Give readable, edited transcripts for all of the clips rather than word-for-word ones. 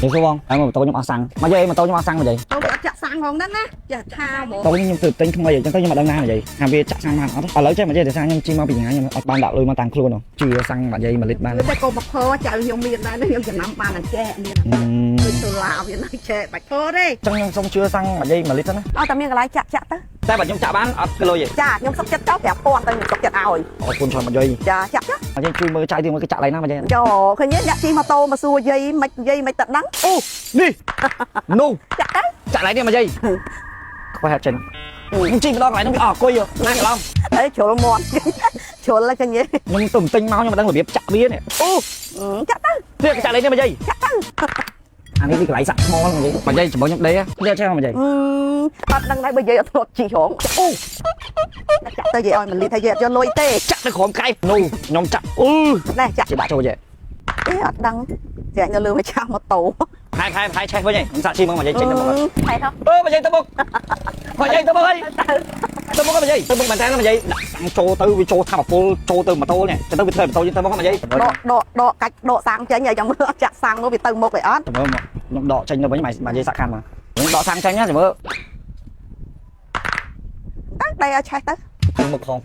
និយាយសួរបងហើយម៉ូតូខ្ញុំអស់សាំងមកយាយម៉ូតូខ្ញុំអស់សាំងមកយាយ អូវាអត់ចាក់សាំងហ្មងហ្នឹងណាចេះថាហ្មង តូនេះខ្ញុំទៅទិញថ្មីអញ្ចឹងទៅខ្ញុំអត់ដឹងណានិយាយថាវាចាក់សាំងបានអត់ឥឡូវចេះមកយាយដោយសារខ្ញុំជិះមកពីថ្ងៃខ្ញុំអត់បានដាក់លុយមកតាមខ្លួនជឿសាំងមកយាយ1លីត្របាន តែកុំមកផចៅខ្ញុំមានដែរខ្ញុំចំណាំបានតែចែកមានដូចសូឡាវានៅចែកបាច់ផទេ ចឹងខ្ញុំសុំជឿសាំងមកយាយ1លីត្រទៅណា អត់តែមានកន្លែងចាក់ចាក់ទៅ តែបើខ្ញុំចាក់បានអត់គីឡូទេ ចាខ្ញុំសុកចិត្តចោល5000ទៅខ្ញុំសុកចិត្តឲ្យ អរគុណច្រើនមកយាយ ចាចាក់ចាក់ មកយាយជួយមើលចៅទៀតមើលគេចាក់ឡៃណាមកយាយ ចោឃើញអ្នកជិះម៉ូតូមកសួរយាយមិនយាយមិនតែដឹង អូនេះនោះ ចាក់ទៅ ចាក់ឡៃនេះមកយាយខ្វះចេញខ្ញុំជិះម្ដងកន្លែងហ្នឹងវាអស់អង្គុយណាច្រឡំ អេជ្រុលមាត់ជ្រុលហើយឃើញទេ ខ្ញុំទៅទិញមកខ្ញុំមិនដឹងរបៀបចាក់វានេះអូ ចាក់ទៅ នេះគេចាក់ឡៃនេះមកយាយ ចាក់ទៅ អានេះវាកន្លែងសាក់ថ្មហ្នឹងមកយាយជាមួយខ្ញុំដេកនេះចេះមកយាយ អត់ដឹងដែរបើយាយអត់ធ្លាប់ជិះហង អូ ចាក់ទៅយាយឲ្យ1លីត្រហើយយាយអត់យកលុយទេ ចាក់នៅក្រោមកែនោះខ្ញុំចាក់អឺ ណែចាក់ ជាបាក់ចូលចេះ អេអត់ដឹងចាក់នៅលើម្ចាស់ម៉ូតូ ខែខែខែឆេះវិញខ្ញុំសាក់ជីមកមកយាយចេញទៅមុខ ខែហ៎ អឺមកយាយទៅមុខមកយាយទៅមុខហើយទៅមុខមកយាយទៅមុខមែនតើមកយាយដាក់សាំងចូលទៅវាចូលថាមពលចូលទៅម៉ូតូនេះទៅវាធ្វើម៉ូតូយើងទៅមុខមកយាយ ដកដកដកកាច់ដកសាំងចេញឲ្យចាំមើលចាក់សាំងនោះវាទៅមុខឯអត់ ចាំមើលខ្ញុំដកចេញទៅវិញមកយាយសាក់ខានមកខ្ញុំដកសាំងចេញណាចាំមើល ទៅដេឲ្យឆេះទៅ ទៅមុខផង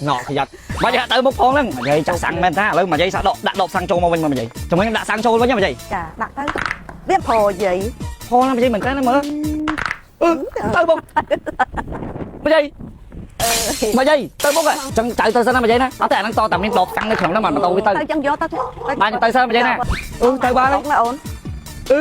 ណកខយ៉ាត់មកយាយទៅមុខផងហ្នឹងមកយាយចាក់សាំងមែនតាឥឡូវមកយាយសាក់ដកដាក់ដកសាំងចូលមកវិញមកយាយចាំមើលខ្ញុំដាក់សាំងចូលវិញមកយាយ ចាដាក់ទៅវាផយាយ ផងណាមកយាយមែនតើមើលអឺទៅមុខមកយាយមកយាយទៅមុខអញ្ចឹងចៅទៅសិនណាមកយាយណាអត់ទេអាហ្នឹងតតែមានដបសាំងនៅក្នុងហ្នឹងមកម៉ូតូវាទៅ ទៅចឹងយកទៅ បានទៅសិនមកយាយណាអឺទៅបានហើយ ណាអូន អឺ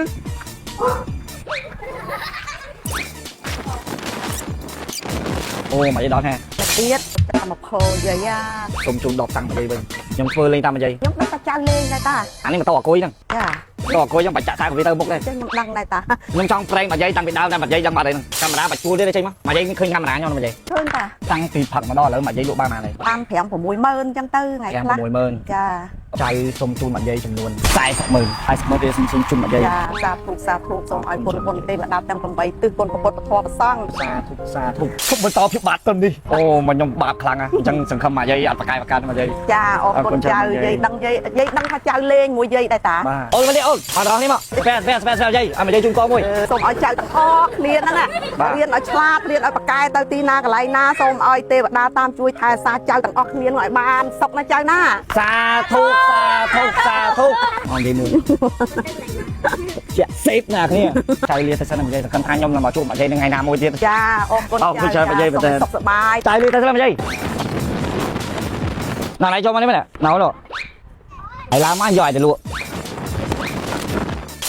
អូមកយាយដល់ហ่า ទៀតតាមមកផយាយអា សុំជូនដបសាំងមកយាយវិញខ្ញុំធ្វើលេងតាមមកយាយ ខ្ញុំដឹងតែចៅលេងដែរតា អានេះម៉ូតូអាគុយហ្នឹង ចា ម៉ូតូអាគុយខ្ញុំបាច់ចាក់សាកវាទៅមុខដែរ ចឹងខ្ញុំដឹងដែរតា ខ្ញុំចង់ប្រេងមកយាយតាំងពីដើមតែមកយាយដឹងបាត់ហើយហ្នឹងកាមេរ៉ាបាច់ជួលទេចេញមកមកយាយឃើញកាមេរ៉ាខ្ញុំមកយាយ ឃើញតា តាំងពីផឹកមកដល់ឥឡូវមកយាយលក់បានប៉ុន្មានហើយ បាន5 6ម៉ឺនចឹងទៅថ្ងៃ 5 ខ្លះ 60000 ចា ចៅសុំជូនមកយាយចំនួន400,000 400,000វាសុំជូនមកយាយ ចាសាធុសាធុសូមឲ្យគុណបុណ្យទេវតាទាំង8ទិសគុណពុទ្ធពធប្រសង្ឃ សាធុសាធុឈប់បន្តភាពបាបទៅនេះអូមកខ្ញុំបាបខ្លាំងណាស់អញ្ចឹងសង្ឃឹមមកយាយអត់ប្រកែកប្រកាន់មកយាយ ចាអរគុណចៅយាយដឹងយាយយាយដឹងថាចៅលេងមួយយាយដែរតា បាទអូនមកនេះអូនមកដល់នេះមកស្ពែស្ពែស្ពែស្ពែយាយឲ្យមកយាយជូនកងមួយ សូមឲ្យចៅទាំងអស់គ្នាហ្នឹងរៀនឲ្យឆ្លាតរៀនឲ្យប្រកែទៅទីណាកន្លែងណាសូមឲ្យទេវតាតាមជួយថែសារចៅទាំងអស់គ្នានឹងឲ្យបានសុខណាចៅណា សាធុសាធុសាធុអនយាយមួយជាក់សេฟណាគ្នាចៅលាទៅសិនមកយាយសង្ឃឹមថាខ្ញុំនឹងមកជួបមកយាយនៅថ្ងៃណាមួយទៀត ចាអរគុណ អរគុណច្រើននិយាយមែនទែន សុខសប្បាយ ចៅលាទៅសិនមកយាយណាណៃចូលមកនេះមែនណៅនោះហើយឡើងមកយកឲ្យទៅលក់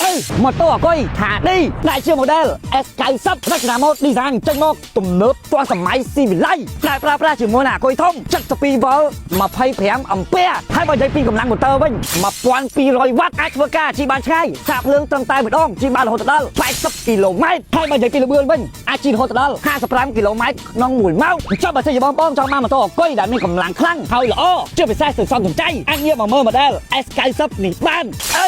អេម៉ូតូអាគុយថាឌីដែលជា model S90 រចនាម៉ូដ design ចេញមកទំនើបទាន់សម័យស៊ីវិល័យដែលប្រើប្រាស់ជាមួយនឹងអាគុយធំ72វ៉ុល25អំពែហើយបើនិយាយពីកម្លាំងម៉ូទ័រវិញ1200វ៉ាត់អាចធ្វើការជិះបានឆ្ងាយសាកភ្លើងត្រឹមតែម្ដងជិះបានរហូតដល់80គីឡូម៉ែត្រហើយបើនិយាយពីល្បឿនវិញអាចជិះរហូតដល់55គីឡូម៉ែត្រក្នុង1ម៉ោងចុះបើសិនជាបងបងចង់បានម៉ូតូអាគុយដែលមានកម្លាំងខ្លាំងហើយល្អជាពិសេសសន្សំសំចៃអាចងាកមកមើល model S90 នេះបានអើ